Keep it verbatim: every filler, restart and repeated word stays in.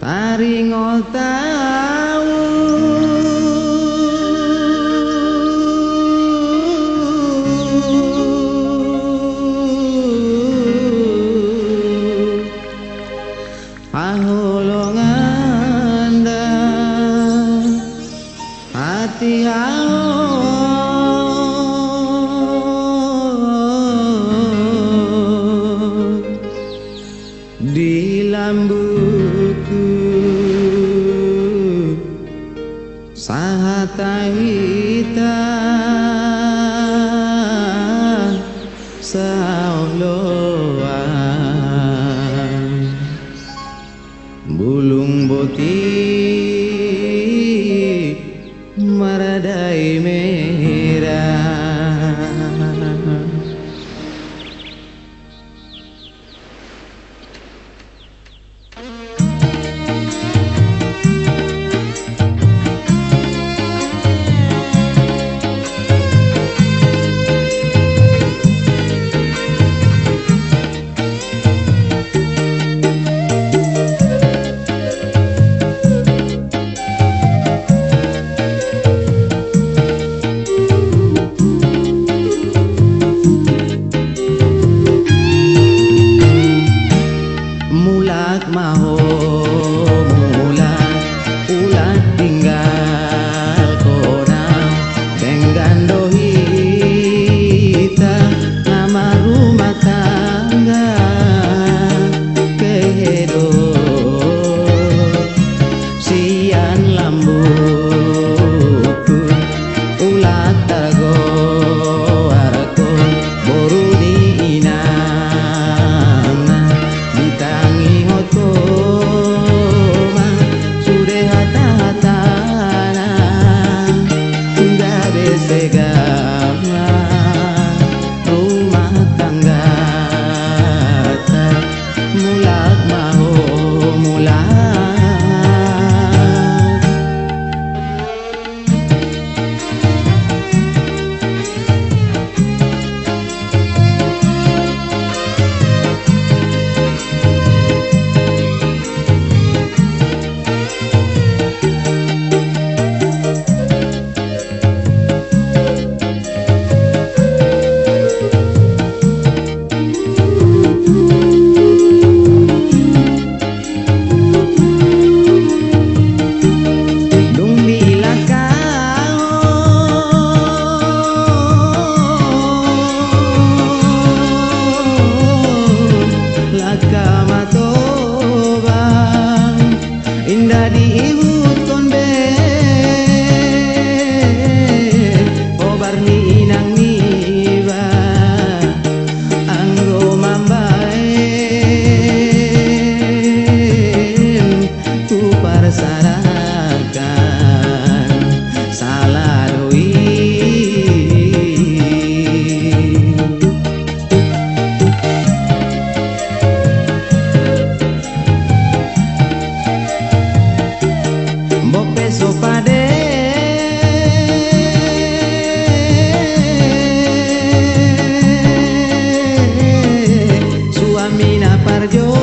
Taringo tau paholongan da ati hao di lambuku. Sahat tahita saoloan bulung boti maradai mera. Mulak maho mulak, ulak tinggal kona, denggan do hita na marumah tangga. Kehe do sian lambuku, ulak tago arko boru ni inang na, di tangi hoto ma sude hata-hatana, gabe segama rumah tangga ta. Mulak maho mulak. Dung di laka ho laka matoba, inda di ihut kon be obar ni inang ni ba, anggo mambaen tu parsarakan sala do i. Bope so pade suami na parjo